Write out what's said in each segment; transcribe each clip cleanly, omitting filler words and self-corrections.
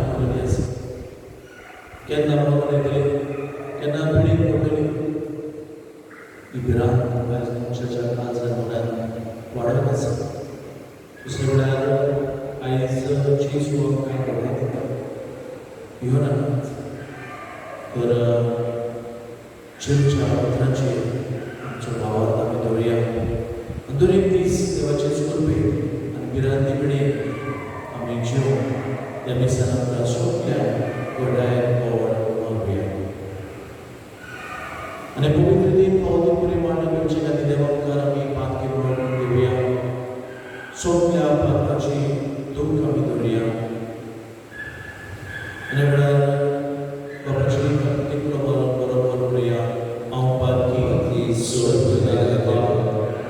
भरलेली आसा. केन्ना मरण येतलें, केन्ना पिडीक पडटली, ही भिरांत आयज मनशाच्या काळजान मनान वाडत आसा. दुसरें म्हळ्यार आयज जेजू आमकां घडाय दिता, भियो नाकात. तर चर्चा उतरांचेर आमचो भावार्थ आमी दवरुया आनी दर एक दीस देवाचे कृपेन आनी भिरांती कडेन आमी जेवन त्या मिसान आमकां सगळ्यांक घटाय गोड मागुया. आनी पवित्र दीन फावो ती परिमाण घेवचे खातीर देवा मुखार आमी पातकी म्हणून घेवया. सगल्या पातकाची दूख आमी धरुया आनी वेळार बाबाची तितलो बरोबर करुया. हांव पातकी सोड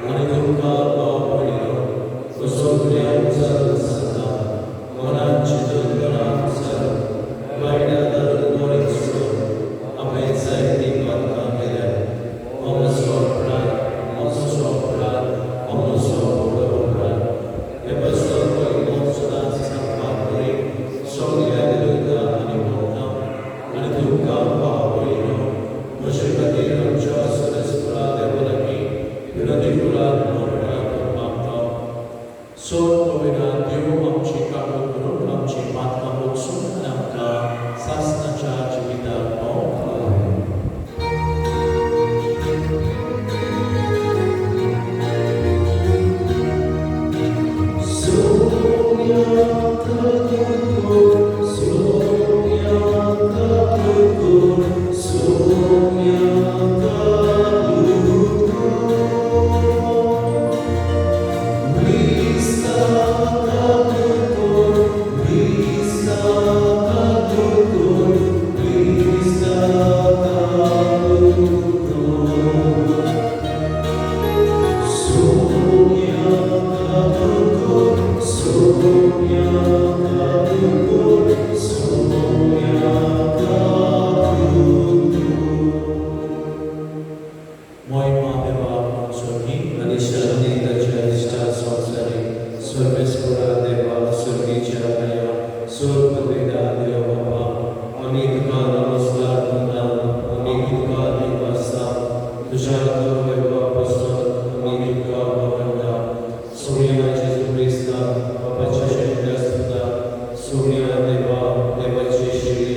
आनी तुमकां भाव पडिल्लो सगल्या सांगता मनान चिंतून मनान विचारून वायट धरून बरें सोडून हांवें जायतीं पातकां केल्या. म्हजो अपराध, म्हजो अपराध, म्हजो व्हडलो अपराध. हे पासत पयलो सदांच सांगपाक बरी सगल्या दुर्गा आनी भोगता आनी तुमकां भाव पडिल्लो म्हजे खातीर आमच्या सरस्परा देवा लागीं विनंती करात म्हणून मागता. सोड पवित्र देव आमची काकूत करून आमची पातकां भोगसून आनी आमकां सासणाच्या जिविताक पावोवंक. मोहिमा देवा स्वर्गी आनी शांती ताच्या इश्टा संवसारी सर्वेस्परा देवा स्वर्गीच्या आया सोर पवित्र देव बाबा आमी तुका नमस्कार करता. आमी तुका दिवासता तुज्या वैभवा पासून आमी तुका वंदता. सोम्या जेजू क्रिस्ता बाबाच्या शक्ती आसता. सोम्या देवा देवाची शिरी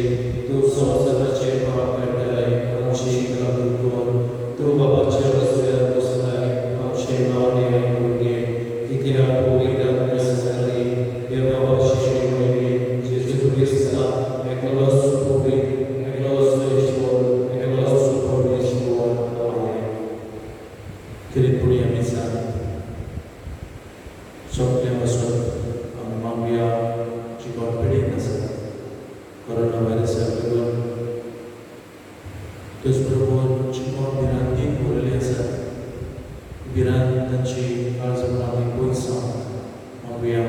तूं संवसाराचे पाप काडटाय आमची काकूत कर. तूं बाबाच्या रस्त्यार बसलाय आमचे मागणे आयकून घे. कित्याक पवित्र आत्म्या देवा शिरी वयली जेजू क्रिस्ता एकलोच पवित्र एकलोच ईश्वर एकलोच परमेश्वर. आमेन. खेरीत पुढे आमी सांग सगळें वचून आमी मागुया जी कोण पिडीत आसा कोरोना व्हायरसाक लागून, तेच बरोबर जी कोण भिरांतीन भरलेली आसा भिरांत तांची काळजां आमी पयस मागुया.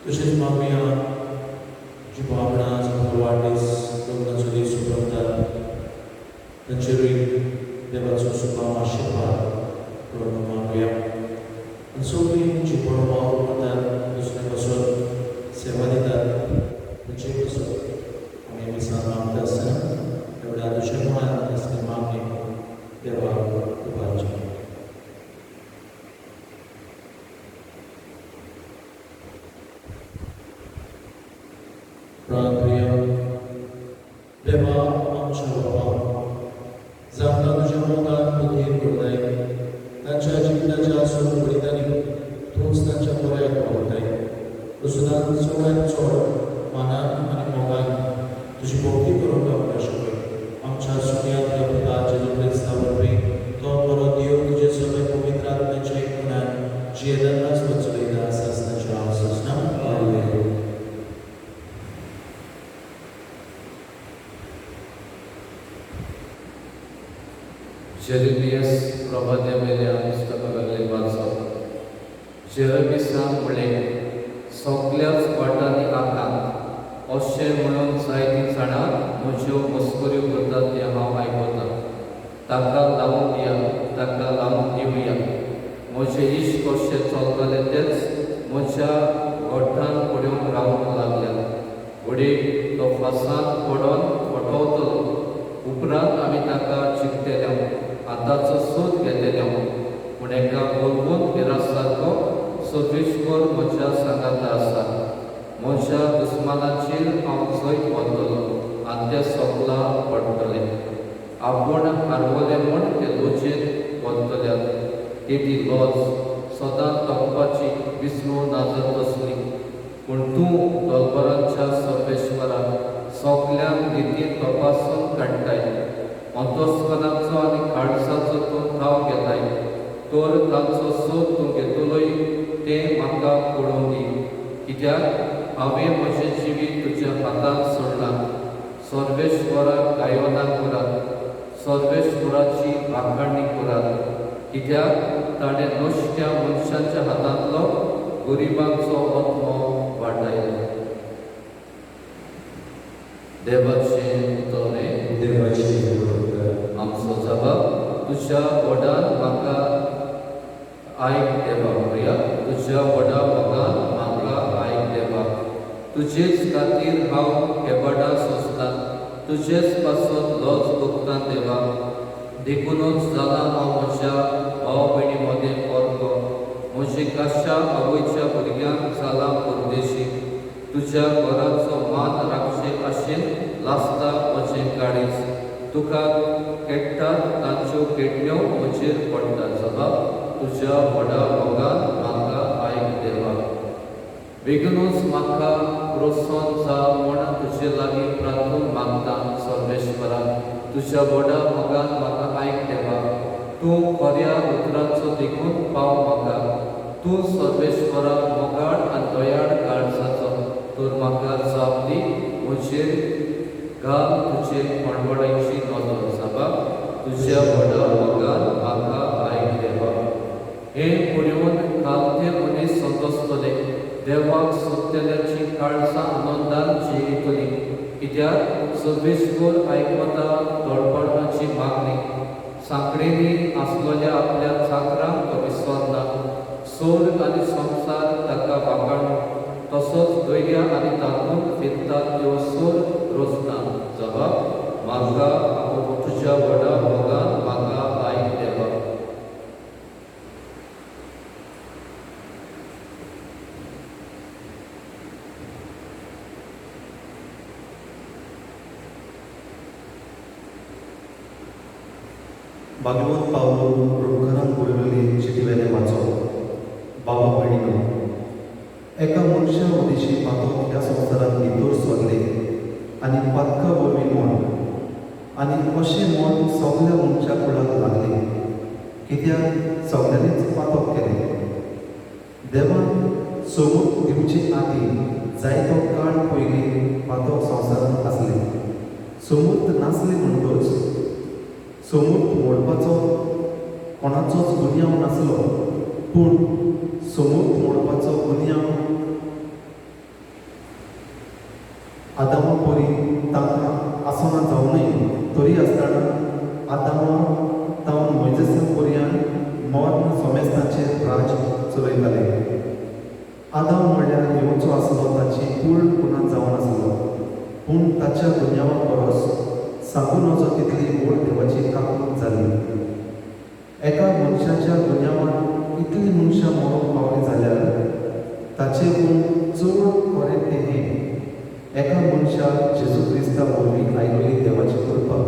तशेंच मागुया जी भावणां जांकां वाडदीस लग्नाचो दीस उपरतात तांचेरूय देवाचो सुखाव आशिर्वाद करून मागुया. आनी सगळीं जी कोण वावर करतात दुसऱ्या पासून सेवा दितात तांचे पासून आमी मिसान मागता आसतना एवढ्या तुज्या मुळान असली मागणी देवाक उबारची. प्रार्थया. देवा आमच्या बाबा जांकां तुज्या मोगान बुद्धीन करताय तांच्या जिविताच्या सोडपडितांनी तूंच तांच्या बऱ्याक वावुरताय. तूं सदांच सगळ्यात चड मानान आनी मोगान तुजी भक्ती करूंक आमकां शिकय. आमच्या सुन्या तुज्या पुता जेजू क्रिस्ता वरवीं तो बरो देव तुजे सगळे पवित्र आत्म्याच्या एकपणान जियेतना वचलयता सासणाच्या सासणा. आमेन. जेरेमियस प्रवाद्या मेल्या पुस्तकांतलें वाचप. जेरेमिसान म्हणलें, सगल्याच वाटांनी आकांत अशें म्हणून जायतीं जाणां म्हज्यो मस्कऱ्यो करतात तें हांव आयकतां. ताका लावन दिया, ताका लावन दिवया. म्हजें इश्ट कशें चलतालें तेच म्हज्या गोठान पळोवंक रावंक लागल्यात. घडये तो फासांत पडोन फटवतलो. उपरांत आमी ताका जिखतले आनी ताचो सोद घेतले. पूण एका बलवंत हेरा सारको सर्वेश्वर म्हज्या सांगाता आसा. म्हज्या दुस्मानाचेर हांव जैत वतलो आनी ते सोंपला पडटले. आपूण हारवले म्हूण ते लजेन वतल्यात. तेदी लज सदां तोंकपाची विसरूं नाजत तसली. पूण तूं दलबरांच्या सर्वेश्वरा सगल्यांक नितीन तपासून काडटाय. अंतस्कनाचो आनी काळजाचो तूं थाव घेताय. तर तांचो सोद तूं घेतलोय तें म्हाका पळोवं दी. कित्याक हांवें म्हजें जिवीत तुज्या हातांत सोडलां. सर्वेश्वराक गायनां करात, सर्वेश्वराची वाखाणी करात. कित्याक ताणें नश्ट्या मनशांच्या हातांतलो गरिबांचो आत्मो वाटायलो. देवाचें उतर हें. देवाची उपकार. आमचो जबाब तुज्या व्हडान म्हाका आयक देवा. म्हणया, तुज्या व्हडा मोगान म्हाका आयक देवा. तुजेच खातीर हांव हेबाडां सोंसतां, तुजेच पासत लज भोगतां देवा. देखूनच जालां हांव म्हज्या भाव भयणी मदें परको, म्हजी काशा आवयच्या भुरग्यांक जालां परदेशी. तुज्या घराचो मान राखचे आशेन लासता म्हजें काळीज. तुका खेळटात तांच्यो खेळण्यो म्हजेर पडटा. जबाब तुज्या व्हडा मोगान म्हाका आयक देवा. बेगीनूच म्हाका प्रोत्साहन जा म्हूण तुजे लागीं प्रार्थून मागता सर्वेश्वरा. तुज्या व्हडा मोगान म्हाका आयक देवा. तूं खऱ्या उतराचो देखून पाव म्हाका. तूं सर्वेश्वरा मोगाळ आनी दयाळ काळजाचो, तर म्हाका जाप दी. म्हजेर घाल तुजे खणवणाची नदर. जबाब तुज्या व्हडा मोगान म्हाका आयक देवा. हें पळोवन कालते मनीस संतोसतले, देवाक सोदतल्याची काळजां आनंदान जियेतली. कित्याक सर्वेश्वर आयकता दळपणाची मागणी. सांकडेनी आसलेल्या आपल्या चाकरांक तो विसरना. सोर्ग आनी संवसार ताका वाखाणू, तसोच दर्या आनी तातूंत फिरता त्यो सोर रोजना. जबाब म्हाका तुज्या व्हडा मोगान म्हाका आयक देवा. भाग्यवंत पावलो रोमकरान बरयलेली चिटी वाचो. बाबा भयणीनो, एका मनशा उदेशी पातक ह्या संवसारांत भितर सरले आनी पातका वरवीं मरण, आनी अशें मरण सगल्या मनशा कुळाक लागलें, कित्याक सगल्यांनीच पातक केलें. देवान समूत दिवचे आदीं जायतो काळ पयलीं पातक संवसारांत आसलें. समूत नासलें म्हणटच समूत मोडपाचो कोणाचोच गुन्यांव नासलो, पूण समूत मोडपाचो गुन्यांव आदामा परी तांकां आसना जावनय तरी आसतना आदामा तावन मोयजेसा पर्यंत मर्ण समेस्तांचेर राज चलयताले. आदाम म्हणल्यार येवचो आसलो ताची पूर्ण पुना जावन आसलो, पूण ताच्या गुन्यांवा परस सांगू नजो तितली व्हड देवाची काकूट जाली. एका मनशाच्या गुन्यांवान इतली मनशां मरूंक पावली जाल्यार ताचे गुण चड खरें तें हें, एका मनशाक जेजू क्रिस्ता वरवीं आयिल्ली देवाची कृपा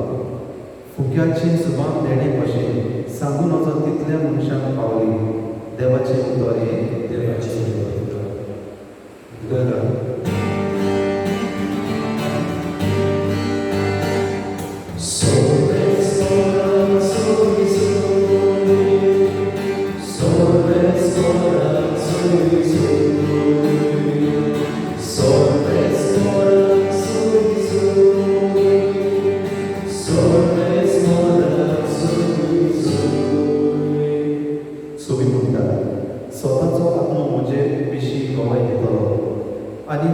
फुक्याचें सुबान देणे भशेन सांगू नजो तितल्या मनशांक पावली. देवाचें उतर हें. देवाची उपकार. सोबी म्हणटा, स्वताचो आत्मो म्हजे विशीं गवाय दितलो आनी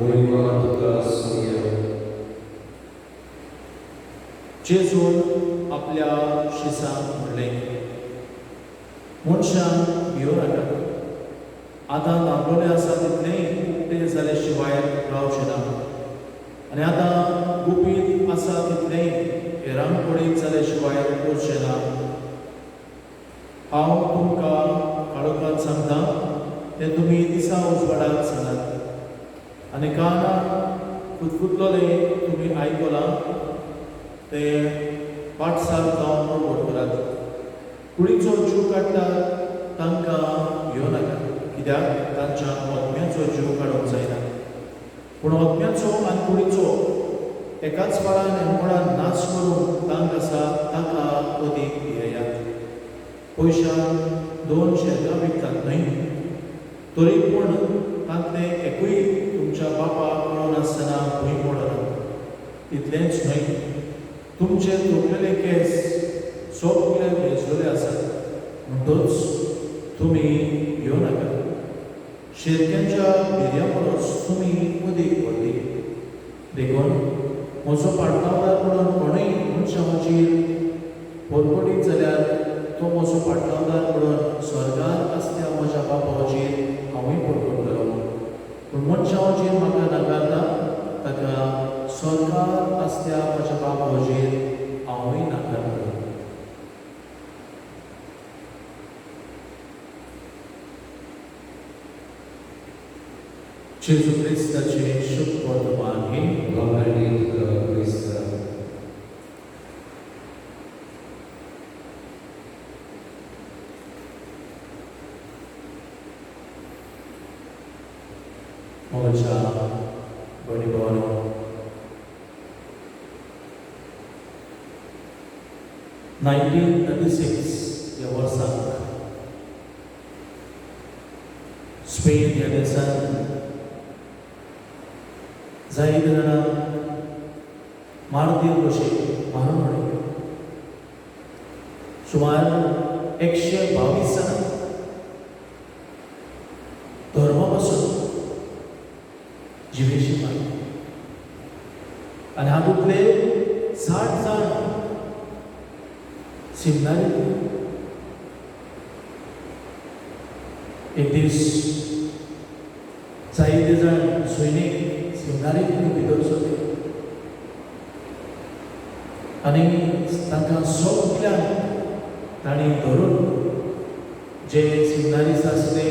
मोहिमा तुका आसुया. जेजून आपल्या शिसांक म्हणलें, मनशान भियो नाकात. आतां नामलोलें आसा तितलेंय उक्तें जाले शिवाय रावचें ना, आनी आतां गुपीत आसा तितलेंय हेरांक पडीत जाले शिवाय उरचें ना. हांव तुमकां काळोखांत सांगता तें तुमी दिसा उजवाडाक सांगात, आनी कानार फुतफुतलोलें तुमी आयकलां तें पाटसार जावन बरोबर करात. कुडीचो जीव काडटात तांकां भियो नाकात, कित्याक तांच्या आत्म्याचो जीव काडूंक जायना. पूण आत्म्याचो आनी कुडीचो एकाच फाळान हेमकोणान नाश करूंक तांक आसा ताका अदीक भियेयात. पयशान 2 शेरकां विकतात न्हय? तरी पूण तांतलें एकूय तुमच्या बापाक कळनासतना भूंय पडना. तितलेंच न्हय, तुमचे तोपलेले केंस सगळे मेजलेले आसात. म्हणटच तुमी भियो नाकात. शेरक्यांच्या भिऱ्या परस तुमी अदीक व्हडली. देखून म्हजो पाटलावदार म्हणून कोणूय मनशाचेर परपटीत जाल्यार तो म्हजो पाटलावदार म्हणून स्वर्गार आसल्या म्हज्या बापाचेर हांवूय परपटतलो. पूण मनशाचेर म्हाका नाकारता ताका स्वर्गार आसल्या म्हज्या बापाचेर हांवूय नाकारतलो. जेजू क्रिस्ताचें शुभ वर्तमान हें. होगळणी तुका क्रिस्ता. मोगाच्या भयणी भावांनो, 1936 ह्या वर्साक स्पेन ह्या देशान जायते जाणां मारतीर कशे मारून उडयले. सुमार 122 जाणां धर्मा पासून जिवेशी मारले, आनी हातूंतले 60 जाण सिमनारी. एक दीस जायते जाण सैनीक सिमनारीक भितर सरले आनी तांकां सगल्यांक तांणी धरून, जे सिमनारीस्ट आसले,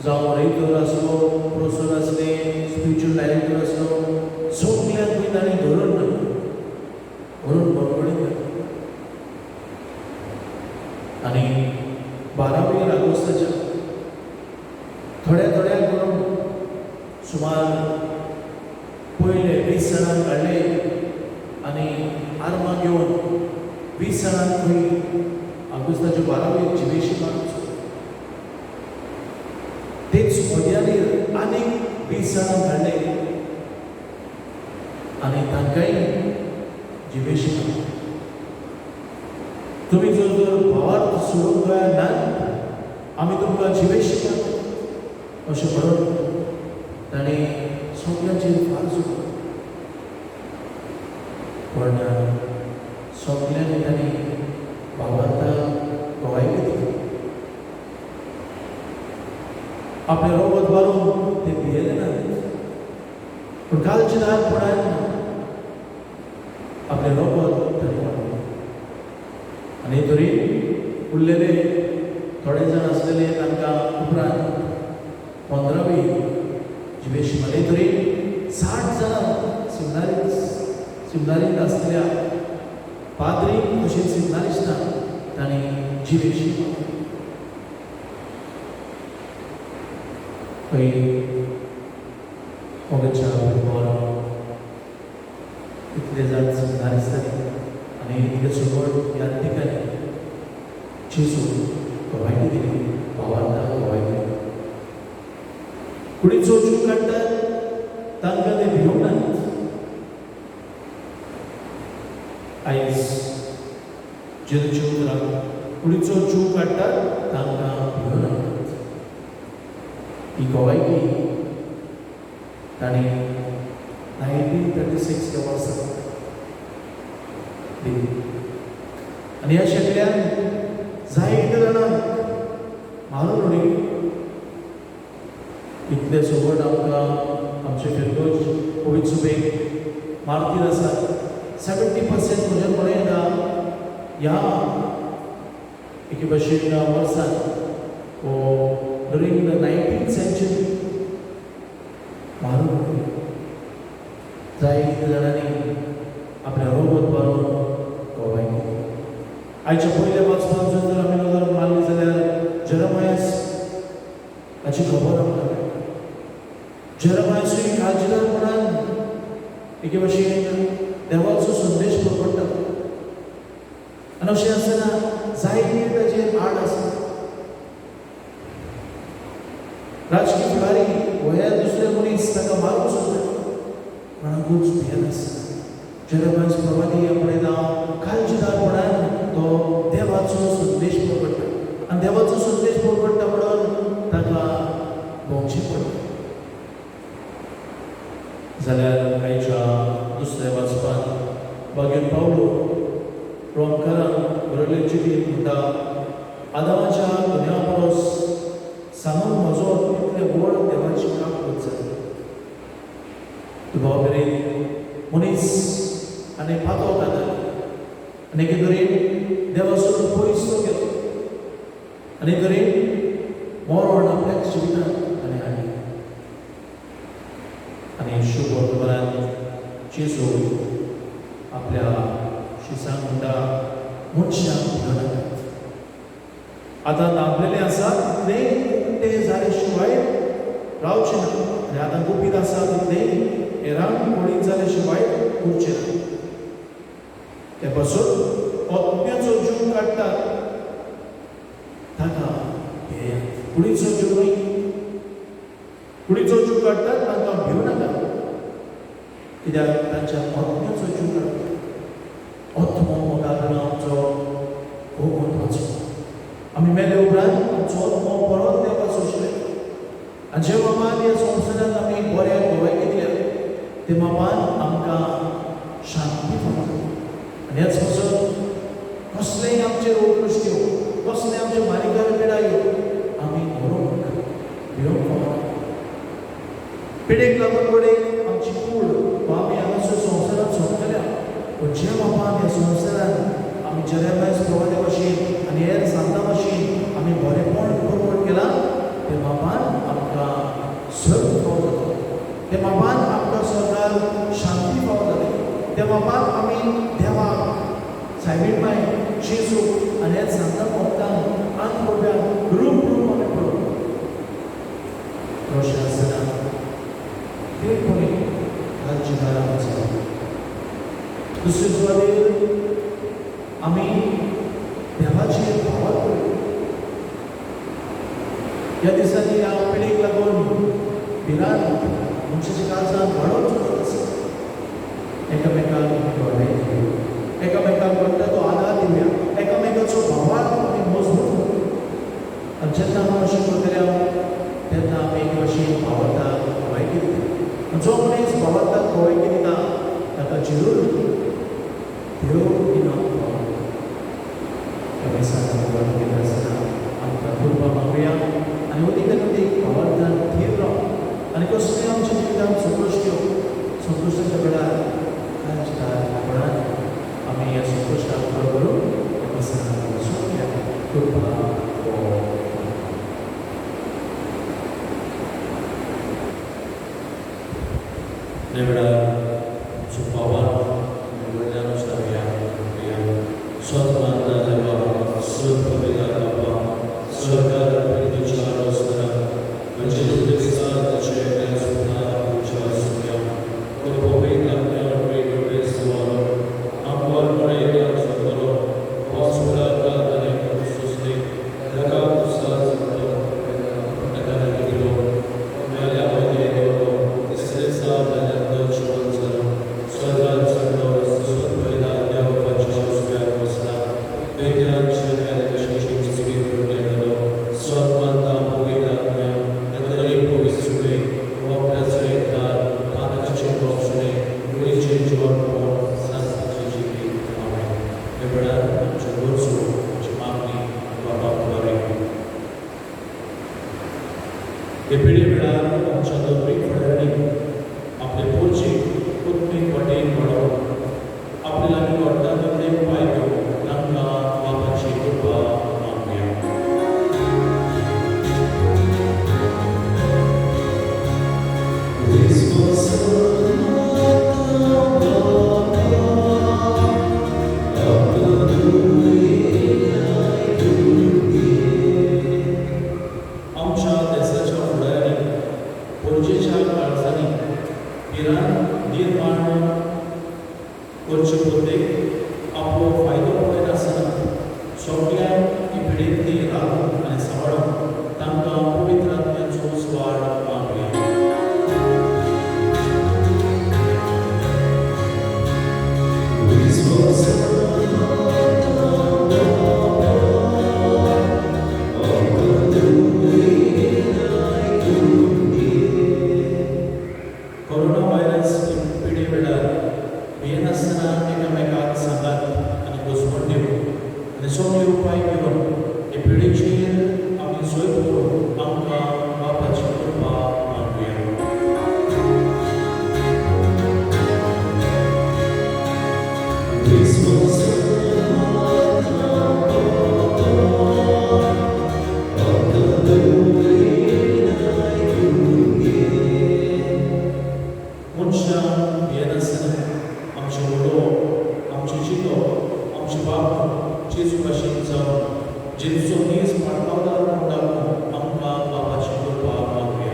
जावं रेक्टर आसलो, प्रोफेसर आसले, स्पिरिच्युअल डायरेक्टर आसलो, सगल्यांकूय तांणी धरून व्हरून बंदखणींत घातले. आनी 12वी ऑगस्टाच्या थोड्या थोड्या करून सुमार पयले 20 जाणांक काडले आनी आर्मां घेवन 20 जाणांक खंय ऑगस्टाच्या 12वी जिवेशी मारून सोडले. तेच मध्यानी आनीक 20 जाणांक काडले आनी तांकांय जिवेशी मारले. तुमी जर तर भावार्थ सोडूंक जाय ना, आमी तुमकां जिवेशी मारतले अशें म्हणून तांणी सगल्यांचेर फार सोडलो. पण सगल्यांनी तांणी भावार्थाक गवायकी दिली. आपलें रोगत मारून ते भियेले ना, पूण कालचे दार पडायले ना. आपलें रोगत तांणी मारलें. आनी तरी उरलेले थोडे जाण आसलेले तांकां उपरांत 15वी जिवेशी मारले. तरी 60 जाणां सिमनारींत आसलेल्या पाद्री तशेंच सिमनारिस्टांक तांणी जिवेशी मारले. खंय मोगाच्या भावांनो, इतले जाण सिमनारिस्टांनी आनी इतले सगळ ह्या ठिकाणी जेजू गवायकी दिली, भावार्थाक गवायकी दिली. कुडीचो जीव काडटात तांकां ते भिवंक नात. आयज जेजूच्या उतरां कुडीचो जीव काडटात तांकां भिवंक नात. ही गवायकी तांणी 1936 ह्या वर्सा दिली. आनी ह्या शेंकड्यान जायते जाणांक मारून उडयली. इतले सोबत आमकां आमचे फिरगोज कोवीड सुबेक मार्तीर आसात. 70% म्हज्या म्हणूं येता ह्या एके भशेन वर्सान वो ड्युरींग the 19th century मारून उडयली. जायते जाणांनी आपल्या रोगत मारून गवाय केली. आयच्या पयल्या वाचपान जर आमी नदर मारली जाल्यार जेरमायस हाची खबर आमकां मेळटा. जेरमायसूय काळजीदारपणान एके भशेन देवाचो संदेश परपडटा आनी अशें आसतना जायते ताचेर आड आसा. राजकीय फुडारी हो हेर दुसरे मनीस ताका मारूंक सोदता, कोणाकूच भियेनासता. जेरमायस प्रवादी पळयता काळजीदारपणान तो देवाचो संदेश परपडटा आनी देवाचो संदेश परपडटा म्हणून ताका भोंवचें पडटा. जाल्यार आयच्या दुसऱ्या वाचपान बागेर पावलो रोमकारान बरयल्ले चिटीन म्हणटा, आदामाच्या गुन्यांवा परस सांगूंक म्हजो तितले व्हड देवाची काकूट जाली. दुबाव मेरेन मनीस आनी पातो घातलो आनी एके तरेन देवासून पयस तो गेलो आनी तरेन मरण आपल्याच जिवितांत ताणें हाडलें. आनी शुभ वर्तमानान जेजू आपल्या शिसांक म्हणटा, मनशांक भियो नाकात, आतां दामलेले आसा तितलें उक्ते जाले शिवाय रावचें ना आनी आतां गुपीत आसा तितलें हेरांक कोडीत जाले शिवाय उरचें ना. ते पासून आत्म्याचो जीव काडटात ताका भियेयात. कुडीचो जीव न्हय, कुडीचो जीव काडटात तांकां भिवं नाका, कित्याक तांच्या आत्म्याचो जीव काडटा. आत्मो मोगान आमचो खूब म्हत्वाचो. आमी मेले उपरांत आमचो आत्मो परत देवा सोंसले आनी जे बाबान ह्या संवसारांत आमी बऱ्या गवाय दिल्या ते बाबान आमकां शांती फावता. आनी ह्याच पासून कसलेय आमचे रोगकृश्ट येवं, कसलेय आमचे मारिकार पिडा येवं, आमी मरूंक भिवंक फावना. पिडेक लागून घडये आमची कूड वा आमी हांगासर संवसारांत सोंपतल्या, पूण जे बाबान ह्या संवसारांत आमी जेरेमायस प्रवाद्या भशेन आनी हेर सांता भशेन आमी बरेपण परवड केलां ते बाबान आमकां सर्ग फावो जाता. ते बाबान आमकां सरकार शांती फावो जाली. ते बाबान आमी देवाक सायबीण माय जेजू आनी हेर सांता भक्तांक आंग पडप्यांक रूप रूप आमी पळोवप. अशें आसतना थेटपणी काळजीदार आमचो. दुसरे सुवातेर आमी देवाचेर भावार करूया. ह्या दिसांनी ह्या पिळगेक लागून भिरांत मनशाच्या काळजांत वाडत चलत आसा. एकामेकांक गवाय दिवया, एकामेकांक पडटा तो आदार दिवया, एकामेकाचो भावार आमी मजबूत करूया. आनी जेन्ना आमी अशें करतले तेन्ना आमी एक भशेन भावार्थाक गवाय दिता. जो मनीस भावार्थाक गवाय दिता ताका जरूर देव इनाम फावो. आसतना आमकां कृपा मागुया आनी अदीक आनी अदीक भावार्थान थीर राव आनी कसलें आमच्या जिवितांत संकश्ट येवं, संकश्टाच्या वेळार काळजीदारपणान आमी ह्या संकश्टाक फुडो करून वचूंक कृपा. ह्या वेळार आमचो पावान व्हडल्यान सांगया स्वतमानता देवा सर्व बाबा सरकार तुझ्या आसतना म्हणजे हे पिढी वेळार आमच्या धर्मीक फुडाऱ्यांनी आपले पोर्चेक उत्मीक वाटेन वाडोवन आपले लागीं घडटा तितले उपाय घेवन तांकां बाबाची कृपा मागुया. आमच्या देशाच्या फुडाऱ्यांनी पोर्चेच्या काळजांनी भिरांत निर्माण करचे बदलेक आपलो फायदो पळयनासतना सगळ्यांक ही पिडेंतली राखून आनी सांबाळून तांकां पवित्र आत्म्याचो उजवाड मागुया. कोरोना व्हायरस पिढे वेळार भियेनासतना एकामेकाक सांगात आनी घुसमट दिवन आनी सगळे उपाय घेवन हे पिढीचेर आमी जैत करून आमकां बापाची कृपा मागुया. मनशां भियेनासतना आमचें उलोवप, आमचें चिंतप, आमची वागणूक जेजू भाशेन जावन जेजूचो नीज पाटलावदार म्हूण दाखोवन आमकां बाबाची कृपा मागुया.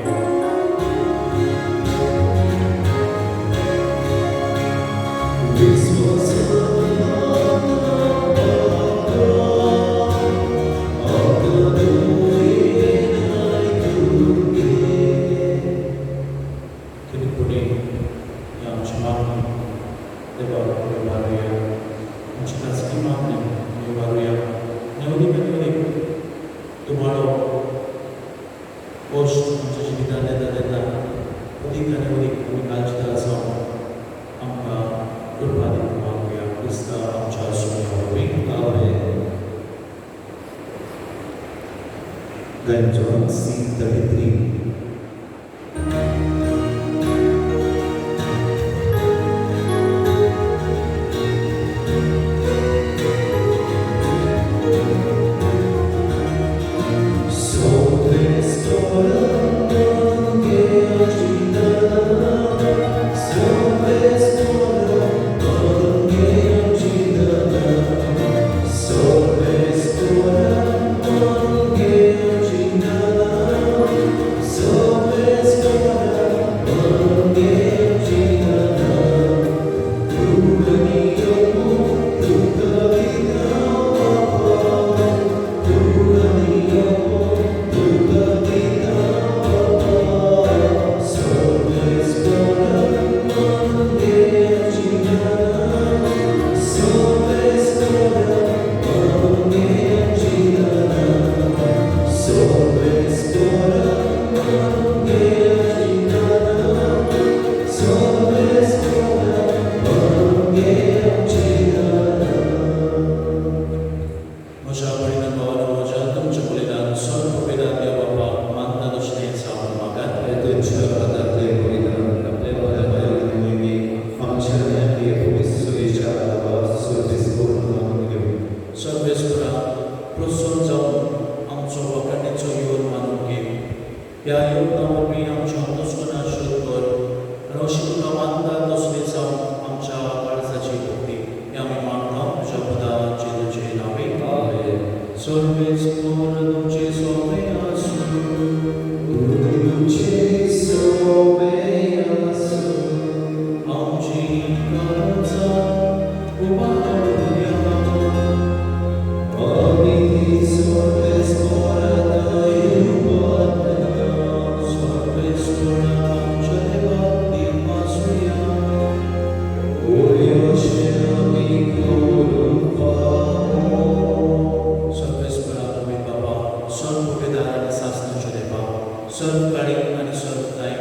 कितें पुणें ही आमची मागणी देवा निवारुया, आमची खाजगी मागणी निवारुया आनी अदीक आनी अदीक तुमाळो कश्ट आमच्या जिवितांत येता तेन्ना अदीक आनी अदीक आमी काळजीदार जावन आमकां कृपा दिवन मागुया. क्रिस्ता आमच्या सुण्या वरवीं. आमेन. गायन C33. म्हज्या भयणा भावानो म्हज्या तुमच्या बलिदान स्वर्ग पिता देव बापा मानता तशें जावन मागात. तुमच्या हातांतले बलिदान आपल्या आमच्या सुरेच्या मानून घेवं. सर्वेस्परा प्रोत्साहन जावन आमचो वाखाणीचो येवन मानून घे. ह्या योगदान वरवीं आमच्या अंतस्करणां शुद्ध कर आनी अशी तुका मानता तसली जावन आमच्या काळजाची भक्ती हें आमी मागता तुज्या पदा जेजूचे नांवे. आमेन. सर्वेस्पर तुमचे सोबे आसूं. तुमचे सोबे आसूं. आमची काळजां उबारुया. आमी ती सर्वेस्पर आमच्या देवाक दिनवासुया. सर्वेस्परा तुमी बाबा सर्व पिता आनी सासणाचे देवा सर्व काळी आनी सर्व ताय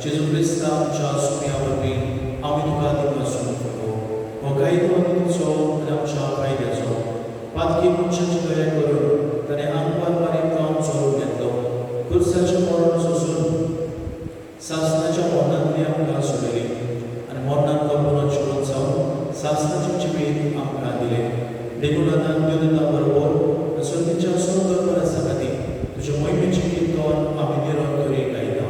जेजू क्रिस्ता आमच्या सुम्या वरवीं आमी तुका दिनवासून हो कायदो आनी तुजो आनी आमच्या कायद्याचो पातकी मनशाची दया करून ताणें आंगवार वारीक काम चलोवन घेतलो. खुर्साचें मरण सोसून सासणाच्या मरणांतली आमकां सोडयली आनी मरणांतलो पुनर्जीवन जावन सासणाचें जिवीत आमकां दिलें. देखून आतां देवदूतां बरोबर सर्गीच्या सुंदर परसा खातीर तुज्या मोहिमेचें कीर्तन आमी निरंतरी गायता.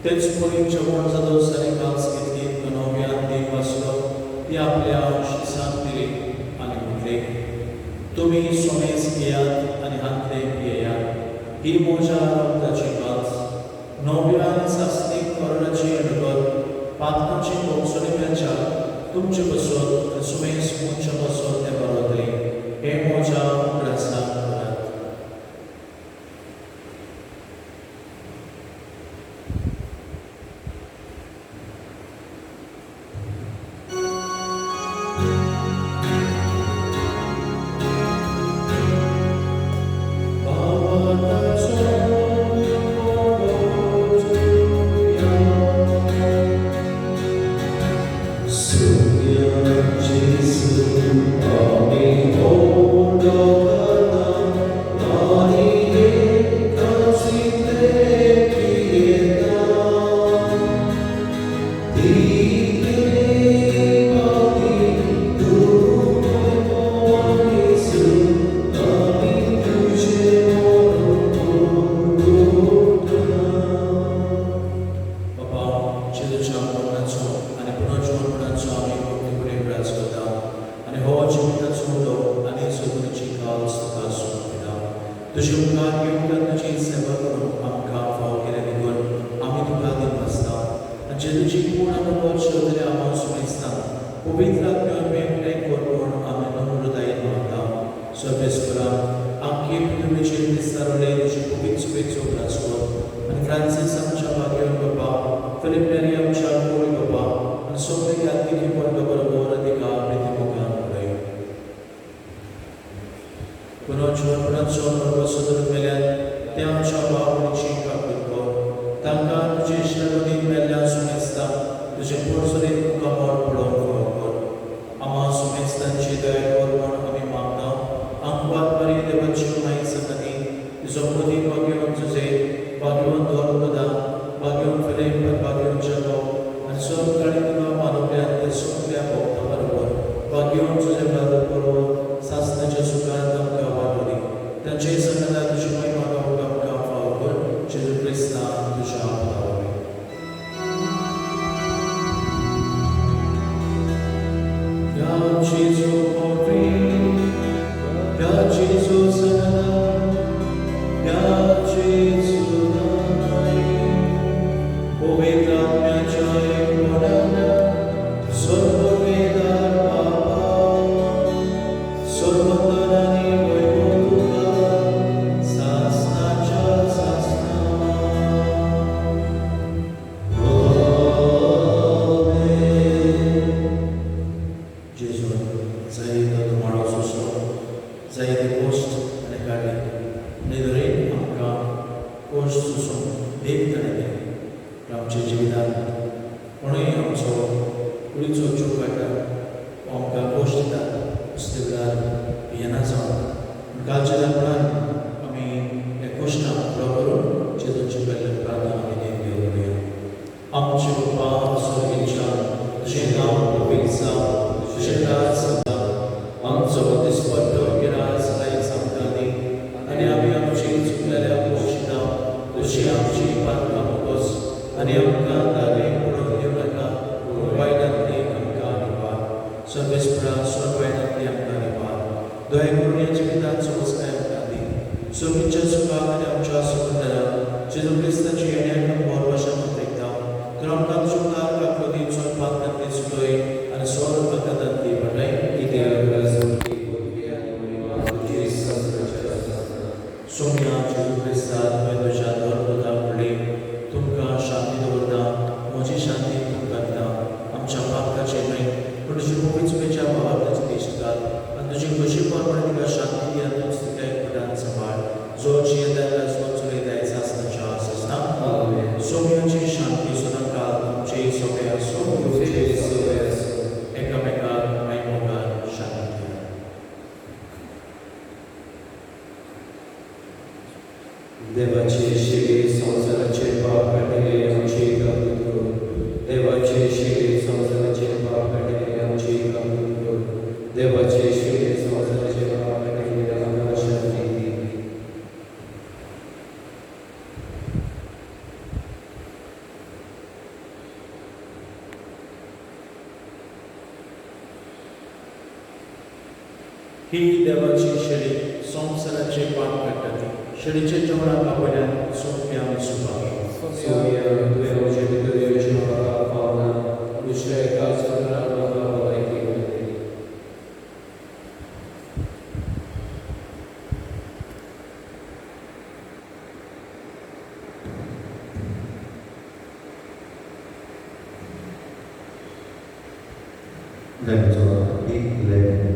तेच परी जेवण जातकच ताणें कास घेतली, तो नव्यान देव वाचलो, ती आपल्या शिसांक दिली आनी म्हटलें, तुमी सोमेस घेयात आनी हांतले पियेयात, ही म्हज्या रक्ताची कास, नव्या आनी सासणीक कराराची रगत पातकांची भोगसणी मेळच्या तुमचे पासत आनी सुमेस मनशा पासत तें बरयतलें. हें म्हज्या उगडासाक करात. कुडीचो जीव काडटा वो आमकां गोश्ट दिता दुसरे वेळार भियेना जावन कालच्या दर्पणान आमी ह्या गोश्टाक पुरो करून जेजूची केल्ले प्रार्थना आमी नेम घेवन आमचे बापा स्वर्गीच्या तुजें नांव पवित्र जावं, तुजें राज जावं, आमचो दिसपट्टो गिरास आयज आमकां दी आनी आमी आमची चुकलेल्या बक्षिता तशी आमची पातकां मोगोस आनी आमकां दारे पडून दिवं नाका पूण वायटांतली आमकां निवार सर्वेस्परा स्वर वायटांतली आमकां निवार दया करून ह्या जिवितांत समजकाय आमकां दी सोबीच्या सुखाक आनी आमच्या सुखदाराक जेजू क्रिस्ताची येण्याक आमी भरवशा एकदा तर आमकां तुज्या उपकार काकलो दी चड पातकांतली सुटय आनी स्वर आघातांतली वाटाय. सोम्या जेजू क्रिस्ता तुवें तुज्या धर्मपुताक म्हणली तुमकां शांती दवरता म्हजी शांती तुमकां दिता आमच्या पातकाचेर न्हय पूण तुजी पवित्र चुकीच्या भावार्थाची दिश्ट घाल आनी तुजी खोशी प्रमाणे तिका शांती दी आनी तूंच तिका एकपटान सांबाळ जो जियेता जो चलयता आसनाच्या आसना. सोम्याची शांती सदांकाळ तुमची सगळे आसूं एकामेकाक माय मोगान शांती दिया. देवाचे शिवे संवसाराचे पाप काडटले आमची काकूत कर. देवाचे शिवे संवसाराचे पाप काडटले आमची काकूत कर. देवाचे शिवे संवसाराचे पाप काडटले आमकां शांती दी. ही देवाची शेळी संवसाराचे पाप काडटा ती शेळीचे जेवणाक आपल्यान सोंपे आमी सुभागी. सोम्या तुवें म्हजे भितर येवचें म्हाका फावना दुसऱ्या एका सत्रान म्हाका भलायकी मेळटली. Lecture 8:11.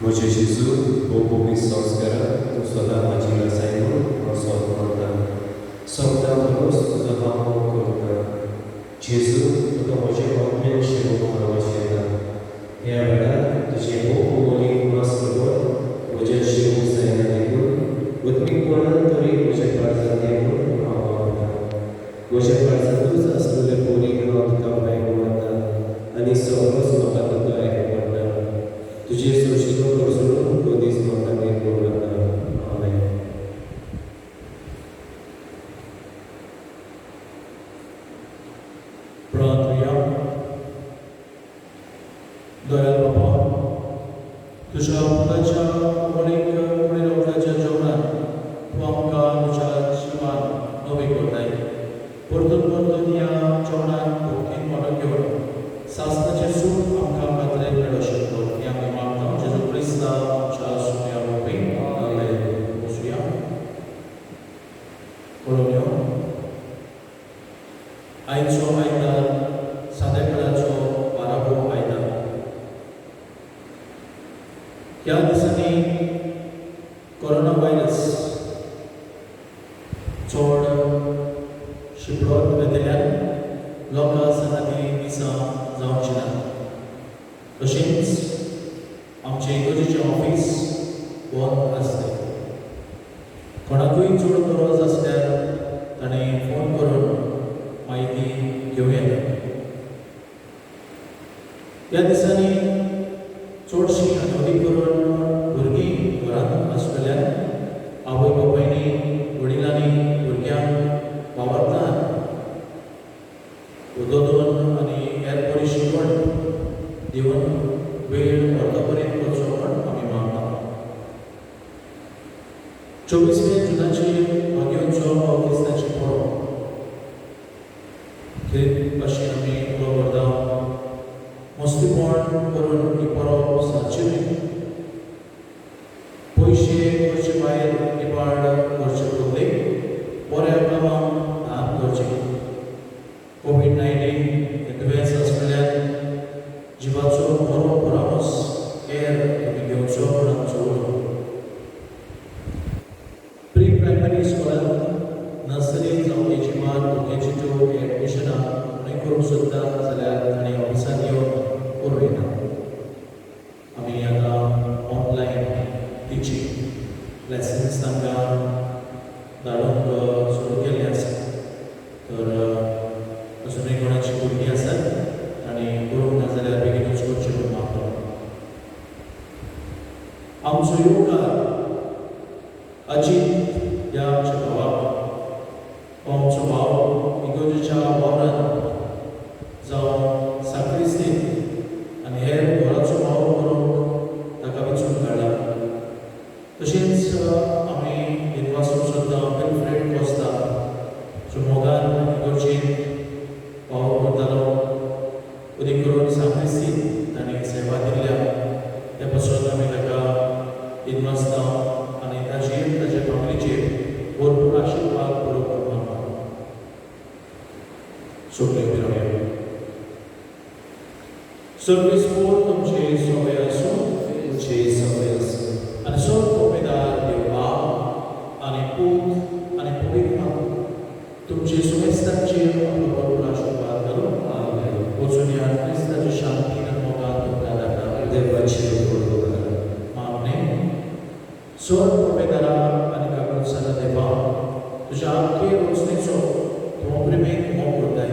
म्हजे जेजू हो पवित्र संस्कारान तूं सदां म्हाजी आसाय म्हूण हांव सोद मानता. सोगदां परस तुजो हांव मोग करता. जेजू तुका म्हजें आत्म्यान शिवूंक हांव आशेता. ह्या वेळार तुजें भोव मोलीक मास रगत म्हज्या शिवूंक जायना देखून उदमीकपणान तरी म्हज्या काळजांत ये म्हूण हांव मागता. म्हज्या काळजांतूच आसलेले पोरीक हांव तुका भायर मारता आनी सगळोच म्हाका तुका आयकूंक पडटा. तुजे सोंशिलो कोसळून तो दीस म्हाका निर्मूल वता. आमेन. प्रार्थना. दयाळ बाबा तुज्या पुताच्या मोलीक कुडी रोगटाच्या जेवणान तूं आमकां तुज्या जिवान नवी करताय. परतून परतून ह्या जेवणान भक्तीन वांटो घेवन सासणाचें सूख आमकां खात्रेन मेळूंक शकता हें आमी मागता जेजू क्रिस्ता आमच्या सुम्या वरवीं. आमेन. वचुया पळोवया आयचो आयतार सादेपणाचो बारावो आयतार. ह्या दिसांनी कोरोना व्हायरस चड शिंपडत वेतल्यान लोकां सांगाती मिसां जावचीं ना. तशेंच आमचें इगर्जेचें ऑफीस बंद आसलें. कोणाकूय चड गरज आसल्यार ताणें फोन करून म्हायती घेवं येता. ह्या दिसांनी चडशीं आनी अदीक करून भुरगीं घरांत आसलेल्यान आवय बापायनी वडिलांनी भुरग्यांक वावरतात उदोदोन आनी हेर बरी शिकवण दिवन वेळ अर्दपर्यंत करचो म्हण आमी मागता. 24 जुनाचेर भाग्योत्सव हो क्रिस्ताची परब खेरीत भाशेन आमी उलो करता. मस्तीपण करून ही परब सारची न्हय. पयशे करचे भायर इबाड करचे बदलेक बऱ्या कामाक दान करचें. कोवीड-19 हें दुयेंस आसलेल्यान जिवाचो बरो परामर्श केअर तुमी घेवचो म्हूण आमचो उलो. प्री प्रायमरी स्कुलांत नर्सरी जावं केजी 1 केजी 2 एडमिशनां कोणूय करूंक सोदता जाल्यार ताणें ऑफिसांत येवन करूं येता. आमी आतां ऑनलायन टिचींग लेसन्स तांकां धाडूंक सुरू केल्लें आसा. तर अजुनूय कोणाची भुरगीं आसात तांणी करूंक ना जाल्यार बेगीनूच करचें म्हूण मागता. आमचो येवकार अजीत ह्या आमच्या भावाक, हो आमचो भाव इगर्जेच्या वावरांत जावं साक्रिस्तींत आनी हेर घराचो वावर करूंक ताका वेंचून काडला. तशेंच आमी दिनवासूंक सोदता विल्फ्रेड कोस्ता जो मोगान इगर्जेंत वावर करतालो, अदीक करून साक्रिस्तींत ताणें सेवा दिल्ल्या त्या पासून आमी ताका दिनवासता आनी ताचेर ताच्या फॅमिलीचेर भरपूर आशिर्वाद बरोबर मागता. सगळे उबी सर्वीस बोर्ड तुमचे सवय आसूं, तुमचे सवय आसूं. आनी सर्व उमेदार देव बाप आनी पूत आनी पवित्र आत्मो तुमचे सुमेस्तांचेर आपलो भरपूर आशिर्वाद घालूं. आमेन. वचून ह्या क्रिस्ताची शांती आनी मोगान तुमकां धाडटा. देवाचे उपकार. मागणें. सर्व उमेदारा आनी काकूळसाना देवा, तुज्या आमके रोचणेचो तूं प्रेमेक मोग करताय.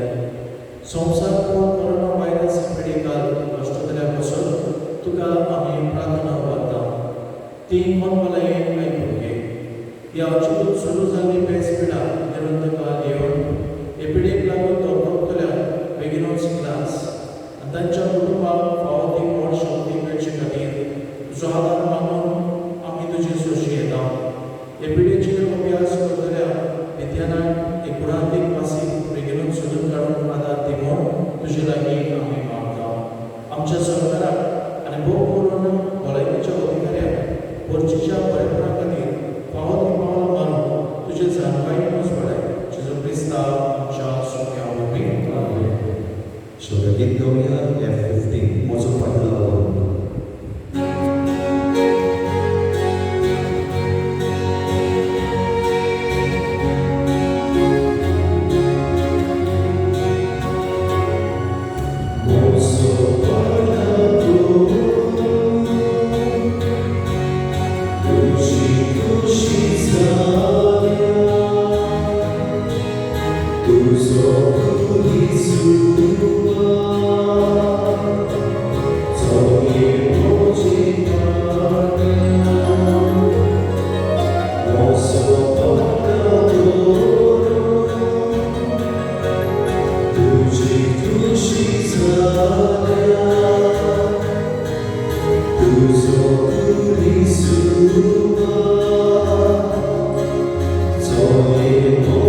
संवसार पूर्ण कोरोना व्हायरस पिडेकाल कश्टतल्या पासून तुका आमी प्रार्थना उबारता. ती मनमलायेन आयकून घे. ह्या अचकीत सुरू जाल्ली पेस पिडा निरंतकाल येवन हे पिडेक लागून धोकतल्या बेगिनूच इलाज आनी तांच्या कुटुंबाक फावो ती व्हड शक्ती मेळचे खातीर तुजो आदार मागून आमी तुजी सोशी येता. हे पिडेचेर अभ्यास करतल्या विद्यानाक एक गुणांतीक वासी बेगिनूच सोदून काडून आदार दी म्हूण तुजे लागीं आमी मागता. आमच्या सरकाराक आनी भोव करून भलायकेच्या अधिकाऱ्यांक गरजेच्या बरेपणा खातीर फावो ती पावलां मारून तुजे जाणवायेन उजवाडाय. जेजू क्रिस्ता आमच्या सोम्या वरवीं. आमेन. सगळे गीत गावया F15 म्हजो पाटलाव. म्हजो पाटलाव तुजी खुशी जाल्या, तुजो क्रिस्तुवा चोये म्हजे फाटल्यान. म्हजो पाटलाव तुजी खुशी जाल्या, तुजो क्रिस्तुवा चोये.